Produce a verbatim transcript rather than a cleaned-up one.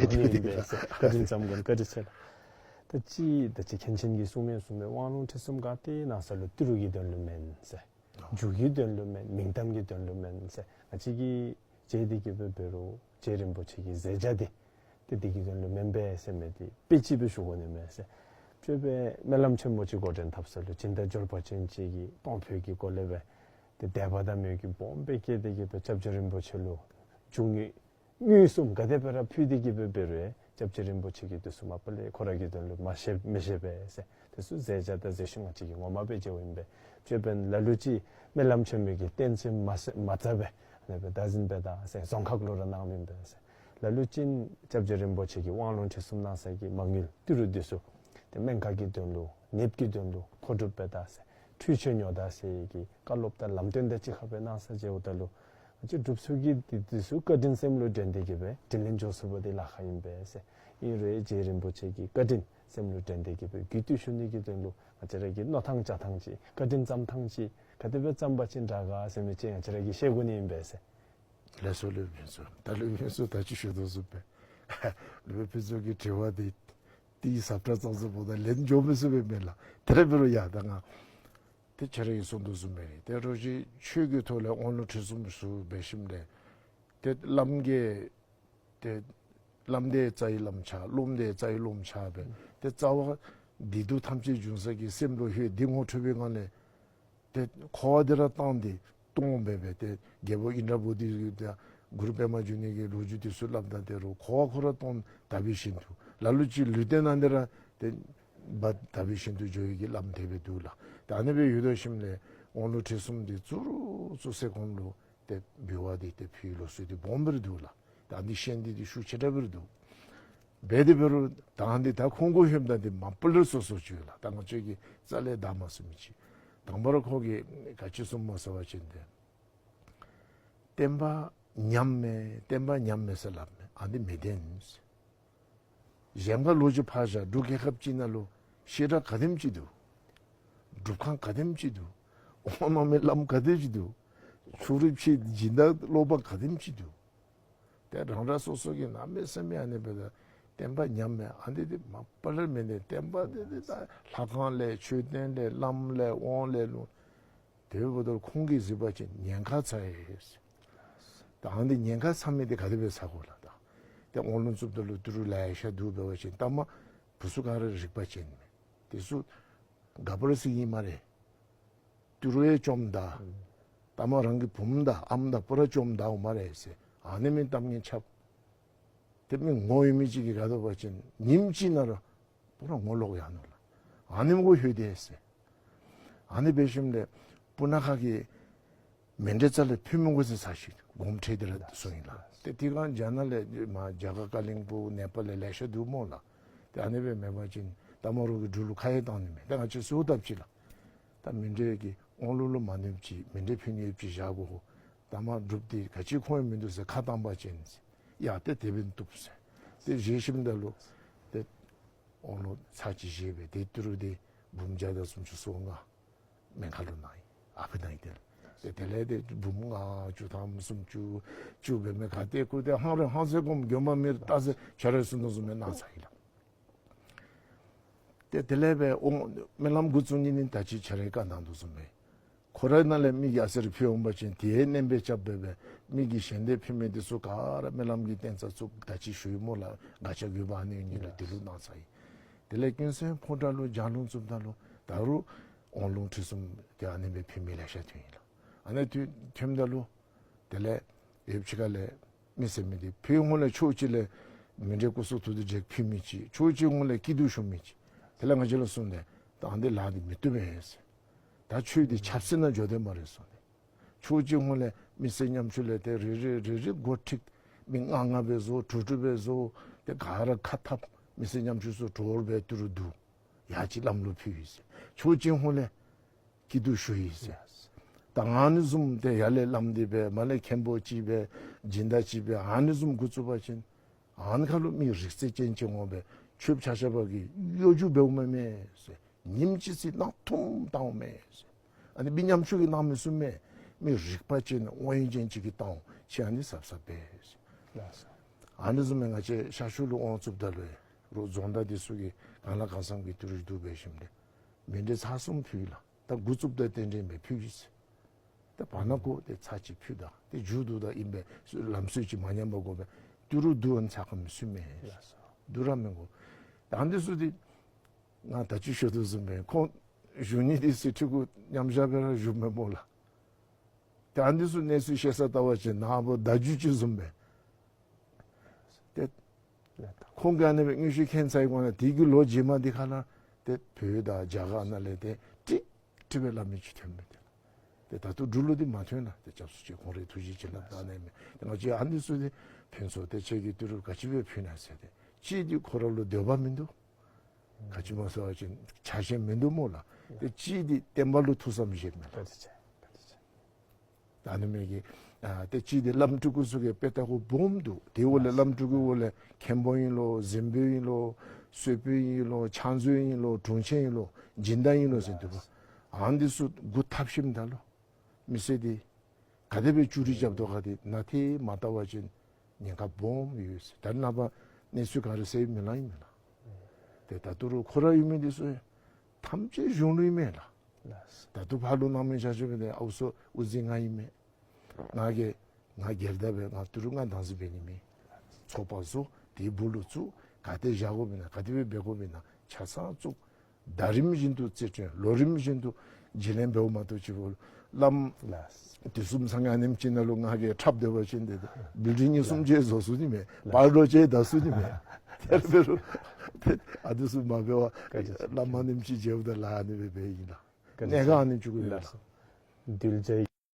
ཨིན་པས་ཟེར། བཀའ་དྲིན་བསམ་དགོ་བཀའ་དྲིན་ཆེ་ལགས། ད་ཅི་ད་ཅི་མཁན་ཆེན་གྱིས་གསུང་མི་གསུང་མི་དབང་ལུང་ཁྲིད་གསུམ་ག་ཏེ་གནང་ས་ལུ་ཏི་རུ་གི་དོན་ལུ་མེན་ཟེར། རྒྱུ་གི་དོན་ལུ་མེན། མིང་གཏམ་གྱི་དོན་ལུ་མེན་ཟེར། ང་བཅས་ཀྱིས་མཇལ་ཏེ་གི་སྦེ་འབད་རུང་རྗེ་རིན་པོ་ཆེ་གི་མཛད་བྱ་འདི་ཏེ་འདི་གི་དོན་ལུ་མེན་པས་ཟེར་མི་འདི་དཔེ་ཅིག་སྦེ་ཞུ་དགོ་ནི་མས་ཟེར། སྤྱོད་པའི་སྨོན་ལམ་ཆེན་མོ་ཅིག་འགོ་འདྲེན་འཐབ་ས་ལུ་སྦྱིན་བདག་འབྱོར་པ་ཅན་ཅིག་གིས་གཏོང་ཕོད་ཀྱི་སྒོ་ལས་སྦེ་ཏེ་དད་པ་དང་མོས་གུས་སྦོམ་སྦེ་བསྐྱེད་དེ་གི་སྦེ་སྐྱབས་རྗེ་རིན་པོ་ཆེ་ལུ་རྒྱུ་དངོས་དངུལ་གསུམ་ག་དེ་སྦེ་ར་ཕུལ་ཏེ་གི་སྦེ་འབད་རུང་སྐྱབས་རྗེ་རིན་པོ་ཆེ་གིས་འདི་ཚུ་མ་པ་ལས་ཁོ་ར་གི་དོན་ལུ་མ་བཞེས་མི་བཞེས་པས་ཟེར། འདི་ཚུ་མཛད་བྱ་དང་མཛད་ཤུལ་ང་བཅས་ཀྱིས་ངོ་མ་སྦེ་མཇལཝ་ཨིན་པས། ཅོད་པན་ལ་ལུ་ཅིག་སྨོན་ལམ་ཆེན་མོ་གི་རྟེན་ཅིག་མ་ཟེར་མ་རྩ་སྦེ་ཨ་ནི་སྦེ་བདག་འཛིན་འབད་ད་ཟེར་རྫོང་ཁག་ལུ་ར་གནང་མི་ཨིན་པས་ཟེར། ལ་ལུ་ཅིག་སྐྱབས་རྗེ་རིན་པོ་ཆེ་གིས་དབང་ལུང་ཁྲིད་གསུམ་གནང་ས་གི་མ་དངུལ་ཏི་རུ་འདི་ཚུ་ཏེ་སྨན་ཁང་གི་དོན་ལུ་ནདཔ་གི་དོན་ལུ་མཁོ་སྒྲུབ་འབད་ད་ཟེར་འཕྲུལ་ཆས་ཉོ་ད་ཟེར་གྱི་བཀའ་སློབ་དང་ལམ་སྟོན་དང་གཅིག་ཁར་སྦེ་གནང་ས་མཇལཝ་ད་ལུ་ང་བཅས་སྒྲུབ་ཕྱོགས་ཀྱི་འདི་འདི་ཚུ་བཀའ་དྲིན་སེམས་ལུ་དྲན་ཏེ་གི་སྦེ་དྲིན་ལན་འཇལ་ཚུགས་པ་འདི་ལཱ་ཁག་ཨིན་པས་ཟེར། ཨིན་རུང་རྗེ་རིན་པོ་ཆེ་གི་བཀའ་དྲིན་སེམས་ལུ་དྲན་ཏེ་གི་སྦེ་རྒུད་འཐུས་ཞུ་ནི་གི་དོན་ལུ་ང་བཅས་ར་གི་མནོ་ཐངས་བྱ་ཐངས་ཅིག་བཀའ་དྲིན་བསམ་ཐངས་ཅིག་ག་དེ་སྦེ་བསམ་པ་ཅིན་དྲག་ག་ཟེར་མི་ཅིག་ང་བཅས་ར་གིས་ཤེས་དགོ་ནི་ཨིན་པས་ཟེར། ལགས་སོ་ལགས་སློབ་དཔོན་ཚུ། ད་སློབ་དཔོན་ཚུ་ད་ཅི་ཞུ་དོ་བཟུམ་སྦེ་སློབ་དཔོན་ཕུན་ཚོགས་ཀྱི་དྲི་བ་འདི་ཏེ་ཟབ་དྲགས་ཙང་ཙང་འབདཝ་ད་ལན་འཇལ་མི་ཚུགས་པས་མེན་ལགས། དེ་ར་འབད་རུང་ཡ་ད་ང་ཏེ་ཁྱེད་ར་གིས་གསུང་དོ་བཟུམ་སྦེ་ར་ཏེ་རོགས་ཅིག་ཆོས་ཀྱི་ཐོག་ལས་དབང་ལུང་ཁྲིད་གསུམ་ཚུ་འབད་ཞིནམ་ལས་ཏེ་བླམ་གིས་ཏེ་བླམ་འདི་རྩ་བའི་བླམ་ཆགས་སློབམ་འདི་རྩ་བའི་སློབམ་ཆགས་སྦེ་ཏེ་རྩ་བ་བདེ་སྡུག་ཐམས་ཅད་འབྱུང་ས་གི་སེམས་ལུ་ཧེ་འདི་ངོ་འཕྲོད་པའི་ངང་ལས་ཏེ་འཁོར་བ་འདི་ར་བཏང་སྟེ་སྟོང་སྦེ་སྦེ་ཏེ་རྒྱལ་པོ་ཨིནྡྲ་བོ་དྷི་དང་གུ་རུ་པདྨ་འབྱུང་གནས་ཀྱི་ལོ་རྒྱུས་འདི་ཚུ་སླབ་ད་དེ་རུང་འཁོར་བ་ཁོ་ར་སྟོང་དག་པའི་ཞིང་དུ་ལ་ལུ་ཅིག་ལུས་རྟེན་ནང་འདི་ར་ཏེ་བ་དག་པའི་ཞིང་དུ་འགྱོ་ཡི་གི་བླམ་དེ་སྦེ་འདུག་ལགས། ད་ཨ་ནི་སྦེ་ཡོད་དོ་ཞིནམ་ལས་དབང་ལུང་ཁྲིད་གསུམ་འདི་ཚུ་རུང་ཚུ་སེ་གོང་ལུ་ཏེ་འབུལ་བ་འདི་ཏེ་ཕུལ་ལོ་ཚུ་འདི་སྦོམ་སྦེ་ར་འདུག་ལགས། ད་འདི་ཤེས་འདི་འདི་ཤུགས་ཆེ་དྲགས་སྦེ་ར་འདུག། འབད་དེ་འབད་རུང་ད་འདི་ད་ཁོང་གུ་ལྷོདཔ་ད་འདི་མ་པ་ལས་སོ་སོ་ཅིག་ཡོད་ལགས། ད་ང་བཅས་ཀྱིས་རྩ་ལས་བདའ་མ་ཚུགས་མི་ཅིག། དང་པ་ར་ཁོ་གིས་ག་ཅི་གསུངམ་སྨོ་ཟེར་བ་ཅིན་ཏེ་བསྟན་པ་ཉམས་མས་བསྟན་པ་ཉམས་མས་ཟེར་སླབ་མས། ཨ་འདི་མི་བདེན་ཟེར། གཞན་པ་ལོག་ཅིག་ཕར་བཞག་འབྲུག་རྒྱལ་ཁབ་ཅིག་ནང་ལུ་བཤད་གྲྭ་ག་དེམ་ཅིག་འདུག། སྒྲུབ་ཁང་ག་དེམ་ཅིག་འདུག། དབང་གནང་མི་བླམ་ག་དེམ་ཅིག་འདུག། ཆོས་རིག་ཆེ་སྦྱིན་བདག་སློབ་མ་ག་དེམ་ཅིག་འདུག། ཏེ་རང་རང་སོ་སོ་གི་གནམ་མེད་ས་མེད་ཨ་ནི་སྦེ་ད་བསྟན་པ་ཉམས་མས། ཨ་འདི་འདི་མ་པ་ལས་མི་བདེན། བསྟན་པ་འདི་འདི་ད་ལྷ་ཁང་ལས་མཆོད་རྟེན་ལས་བླམ་ལས་དབང་ལས་ལུང་། དེ་འབདཝ་ད་ཁོང་གིས་གཟིགས་པ་ཅིན་ཉེན་ཁ་ཚ་ཡི། ད་ཨ་འདི་ཉེན་ཁ་ཚ་མི་འདི་ག་དེ་སྦེ་ཚ་དགོ་ལགས། ད་ཏེ་དབང་ལུང་བཙུགསཔ་ད་ལུ་ཏི་རུ་ལེ་ཤ་འདུག་འབད་བ་ཅིན་ལྟ་མ་བུ་ཚུ་ག་ར་རིག་པ་ཅན་མས། དེ་ཚུ་ག་པ་ར་ཟེར་ཨིན་སྨ་རེ། ཏི་རུ་ཡང་བཅོམ་ད། ལྟ་མ་རང་གི་བུམོ་དང་ཨམ་དང་པུ་ར་བཅོམ་ད་འོང་སྨ་རེ་ཟེར། ཨ་ནི་མི་གཏམ་ངན་ཁྱབ། ཏེ་མི་ངོ་ཡོད་མི་ཅིག་གིས་ག་དོ་བ་ཅིན་ཉིནམ་གཅིག་ནང་ར་པུ་ར་ངོ་ལོག་ཡར་ནུག་ལགས། ཨ་ནི་མི་གུ་ལྷོད་དེས་ཟེར། ཨ་ནི་འབད་ཞིནམ་ལས་སྤུ་ན་ཁ་གི་མཎྜལ་རྩ་ལས་ཕུལ་མི་དགོ་ཟེར་ཚར་ཅིག་དགོངསམ་ཁྲེལ་ཏེ་ར་སོང་ཡི་ལགས། ཏེ་དེ་སྒང་རྒྱ་ནག་ལས་མར་རྒྱ་གར་ཀ་ལིང་པོང་ནེ་པཱལ་ལས་ལེ་ཤ་འདུག་སྨོ་ལགས། ཏེ་ཨ་ནི་སྦེ་མེད་པ་ཅིན་ལྟ་མ་རོགས་ཀྱིས་འབྲུག་ལུ་ཁ་ཡང་བཏང་ནི་མས། ཏེ་ང་བཅས་གསོལཝ་བཏབ་ཅི་ལགས། ད་མཎྜལ་གྱི་དབང་ལུང་ལུ་མ་གནོདཔ་ཅིག་མཎྜལ་ཕུལ་ནི་ཡོདཔ་ཅིག་བཞག་དགོ། ལྟ་མ་སྒྲུབ་སྟེ་ག་ཅི་ཁུངས་ཡང་མིན་འདུག་ཟེར་ཁ་བཏང་པ་ཅིན་ཡ་ཏེ་དེ་སྦེ་བཏུབ་ཟེར། ཏེ་བཞེས་ཞིནམ་ད་ལུ་ཏེ་དབང་ལུང་ཚར་གཅིག་བཞེས་སྦེ་ཏེ་ཏི་རུ་འདི་འབུམ་བརྒྱ་དང་སུམ་ཅུ་སོ་ལྔ་སྨན་ཁང་ལུ་གནང་ཡི། ཨ་ཕི་གནང་ཡི། ཏེ་ཏེ་དེ་ལས་ཏེ་འབུམ་ལྔ་བཅུ་ཐམ་སུམ་ཅུ་བཅུ་འབད་མི་ག་ཏེ་ཁུ་ཏེ་ཧང་རེ་ཧང་སེ་གོམ་དགོན་པ་མེར་ཏ་ཟེར་ཆ་རེ་སུ་ནུ་སུ་མེ་གནང་ཚར་ཡི་ལགས། ཏེ་དེ་ལས་སྦེ་འོང་སྨོན་ལམ་འགོ་བཙུགས་ནི་ནི་ད་ཅི་ཆ་རེ་བཀའ་གནང་དོ་བཟུམ་སྦེ་ཁོ་རའི་ནང་ལས་མི་གིས་ཨ་ཙི་རེ་ཕུལ་འོང་པ་ཅིན་དེ་ཡང་བསྣན་པས་རྐྱབ་སྦེ་སྦེ་མི་གིས་ཞལ་འདེབས་ཕུལ་མི་འདི་ཚུ་ག་ར་སྨོན་ལམ་གྱི་རྟེན་རྩ་བཙུགས་ད་ཅི་ཞུ་ཡི་སྨོ་ལགས། དགག་བྱ་དགོས་པ་ཨ་ནི་ཡོད་ནི་ལགས། དེ་ལུ་གནང་ཚར་ཡི། དེ་ལས་ཀུན་གསལ་ཕོ་བྲང་ལུ་ལྗགས་ལུང་བཙུགསཔ་ད་ལུ་ད་རུང་དབང་ལུང་ཁྲིད་གསུམ་དེ་ཨ་ནི་སྦེ་ཕུལ་མི་ལེ་ཤ་ཐོན་ཡི་ལགས། ཨ་ནི་ཐོན་ཐོནམ་ད་ལུ་དེ་ལས་ཡོདཔ་ཅིག་ཁ་ལས་མི་ཟེར་མི་འདི་ཕུལ་ཧོང་ལས་ཕྱོགས་གཅིག་ལས་མཎྜལ་སྐུ་གསུང་ཐུགས་རྟེན་བརྒྱད་ཕུལ་མི་ཅིག། ཕྱོགས་གཅིག་ཧོང་ལས་སྐྱིད་སྡུག་ཞུ་མི་ཅིག། དེ་ལས་ང་བཅས་ལུ་གསུངས་ཏེ་ད་ཨ་འདི་ལཱ་འདི་མི་བཏུབ་པས་ཟེར། ད་ཆོས་འདི་ཆབ་སྲིད་ནང་འགྱོ་དོ་སྨ་རེ་གསུངས་ཏེ། ཕྱོགས་གཅིག་ཧོང་ལས་མི་སེར་ཉམ་ཆུང་ལས་ཏེ་རེ་རེ་རེ་རེ་འགོ་ཁྲིད་མི་ལྔ་ལྔ་སྦེ་བཟོ་དྲུག་དྲུག་སྦེ་བཟོ་ཏེ་ག་ར་ཁ་འཐབ་མི་སེར་ཉམ་ཆུང་ཚུ་གྲོར་སྦེ་ཏི་རུ་བསྡུ། ཡར་ཅིག་བླམ་ལུ་ཕུལ་ཡི་ཟེར། ཕྱོགས་གཅིག་ཧོང་ལས་སྐྱིད་སྡུག་ཞུ་ཡི་ཟེར། ད་ཨ་ནི་བཟུམ་ཏེ་ཡར་ལས་བླམ་འདི་སྦེ་མར་ལས་མཁན་པོ་ཅིག་སྦེ་སྦྱིན་བདག་ཅིག་སྦེ་ཨ་ནི་བཟུམ་འགོ་བཙུགས་པ་ཅིན་ཨ་ནི་ཁ་ལུ་མི་རིག་རྩལ་ཅན་ཅིག་འོང་སྦེ་ཆོསཔ་ཆ་ཁྱབ་ཀྱིས་གཡོ་སྒྱུ་འབདཝ་མས་མས་ཟེར། ཉིནམ་གཅིག་ཅིག་གནང་འཐུང་བཏངམ་མས་ཟེར། ཨ་ནི་མི་ཉམ་ཆུང་གིས་གནང་མི་ཚུགས་མས། མི་རིག་པ་ཅན་དབང་ཡོན་ཅན་ཅིག་གིས་བཏང་འོང་། ཁྱེད་ཨ་ནི་ཟབ་ཟབ་འབད་ཟེར། ལགས་སོ། ཨ་ནི་བཟུམ་སྦེ་ང་བཅས་ཤར་ཕྱོགས་ལུ་དབང་བཙུགསཔ་ད་ལུ་རོགས་རྫོང་བདག་འདི་ཚུ་གིས་གང་ལ་གང་འཚམས་ཀྱི་ཏི་རུ་བསྡུ་འབད་ཞིནམ་ལས་མཎྜལ་ཚར་གསུམ་ཕུལ་ལགས། ད་འགོ་བཙུགསཔ་ད་རྟེན་འབྲེལ་མས་ཕུལ་གི་ཟེར། ད་བར་ན་ཁོ་ཏེ་ཚར་གཅིག་ཕུལ་ད་ཏེ་མཇུག་བསྡུ་ད་ཨིན་པས། ལམ་སྲོལ་ཅིག་མ་ཉམས་པ་དགོ་པས། ཏི་རུ་བསྡུ་བ་ཚར་ག་མི་ཚུད་མས། བསྡུ་ར་མི་དགོ། ད་ཨ་ནི་ཚུ་འདི་ང་ད་ཅི་ཞུ་དོ་བཟུམ་སྦེ་ཁོང་བཞུགས་ནི་འདི་ཚུ་ཕྲུ་གུ་མཉམ་བཞག་སྦེ་ར་བཞུགསཔ་མས་སྨོ་ལགས། ཏེ་ཨ་ནི་ཚུ་གནས་ཚུལ་ཤེས་ས་བལྟ་བ་ཅིན་ནཱ་བུ་བརྡ་བརྒྱུད་ཅིག་བཟུམ་སྦེ། ཏེ་ཁོང་གིས་ཨ་ནི་སྦེ་དངོས་ཤུགས་མཁྱེན་ཚར་བའི་སྒང་ལས་དེ་གི་ལོ་རྗེས་མ་འདི་ཁ་ལུ་ཏེ་བོད་དང་རྒྱ་གར་ནང་ལས་ཏེ་ཀྲིག་ཀྲི་སྦེ་སླབ་མི་ཅིག་ཐོན་མས་ཏེ། ཏེ་ད་ལྟོ་འབྲུག་ལུ་འདི་མ་ཐོན་ལགས། ཏེ་སྐྱབས་སུ་མཆི་ཁོང་རའི་ཐུགས་རྗེ་བྱིན་རླབས་དང་ཨ་ནི་མས། ཏེ་ང་བཅས་ཨ་ནི་ཚུ་འདི་ཕུན་ཚོགས་ཏེ་ཁྱེད་ཀྱིས་ཏི་རུ་ག་ཅི་སྦེ་ཕུལ་ན་ཟེར་ཏེ་གཅིག་འདི་ཁོ་ར་ལུ་འདོད་པ་མིན་འདུག། ག་ཅི་སྨོ་ཟེར་བ་ཅིན་ཆ་ཤས་མིན་འདུག་སྨོ་ལགས། ཏེ་གཅིག་འདི་བསྟན་པ་ལུ་ཐུགས་བསམ་བཞེསཔ་མས་ལགས། ད་ཨ་ནི་མས་ཀྱི་ཨ་ཏེ་གཅིག་འདི་བླམ་སྤྲུལ་སྐུ་ཚུ་གིས་དཔེ་ལྟ་བུ་སྦོམ་འདུག། དེ་འོག་ལས་བླམ་སྤྲུལ་སྐུའི་འོག་ལས་མཁན་པོ་ཨིན་ལོ་གཟིམ་དཔོན་ཨིན་ལོ་གསོལ་དཔོན་ཨིན་ལོ་ཕྱག་མཛོད་ཨིན་ལོ་དྲུང་ཆེན་ཨིན་ལོ་སྦྱིན་བདག་ཨིན་ལོ་ཟེར་འདུག་པ། ཨ་ནི་ཚུ་སྒུག་ཐབས་ཤེས་མི་ད་ལོ། མི་སེར་འདི་ག་དེ་སྦེ་ཅུ་རུ་རྐྱབ་དོ་ག་འདི་ནང་ཏེ་མ་བལྟ་བ་ཅིན་ཉེན་ཁ་སྦོམ་ཡོད་ཟེར། ད་ནངས་པ་གནས་ཚུལ་ག་ར་གསལ་མི་ལང་ཨིན་མས་ལགས། ཏེ་ད་ལྟོ་རུང་ཁོ་ར་ཡོད་མི་འདི་ཚུ་ཐམས་ཅད་གཞུང་ལུ་ཨིན་མས་ལགས། ད་ལྟོ་ཕར་ལུ་ནང་མི་ཆ་ཆོ་སྦེ་ཏེ་ཨའུ་ཚོ་དབུ་འཛིན་ང་ཨིན་མས། ང་གིས་ང་སྒེར་བདག་སྦེ་ང་ཏི་རུ་ང་བདག་འཛིན་འབད་ནི་མེད། ཚོགས་པ་བཟོ། དེ་སྦུག་ལུ་བཙུགས། ག་ཏེ་བཞག་དགོཔ་ཨིན་ན་ག་དེ་སྦེ་འབད་དགོཔ་ཨིན་ན་ཆ་ཚང་བཙུགས། ཟླ་རིམ་བཞིན་དུ་རྩིས་སྤྲོད། ལོ་རིམ་བཞིན་དུ་བརྗེ་ལེན་འབདཝ་མ་གཏོགས་ཅིག་སྦེ་བླམ་དུས་གསུམ་ཚང་ཨ་ནེམ་ཅིག་ནང་ལུ་ང་གིས་འཁྲབ་སྡོད་པ་ཅིན་ཏེ་བིལ་ཌིང་གཉིས་གསུམ་ཅིག་བཟོ་ཚུགས་ནི་མས། པར་ལོ་ཅིག་བལྡག་ཚུགས་ནི་མས། དེ་འབད་རུང་ཨ་ནི་ཚུ་མ་འབད་བར་བླམ་ཨ་ནེམ་ཅིག་མཇལཝ་ད་ལཱ་ཨ་ནི་སྦེ་འབད་ཨིན་ལགས། གནད་འགག་ཨ་ནི་བཅུ་དགུ་ཡོད་ལགས། གདུལ་བྱ་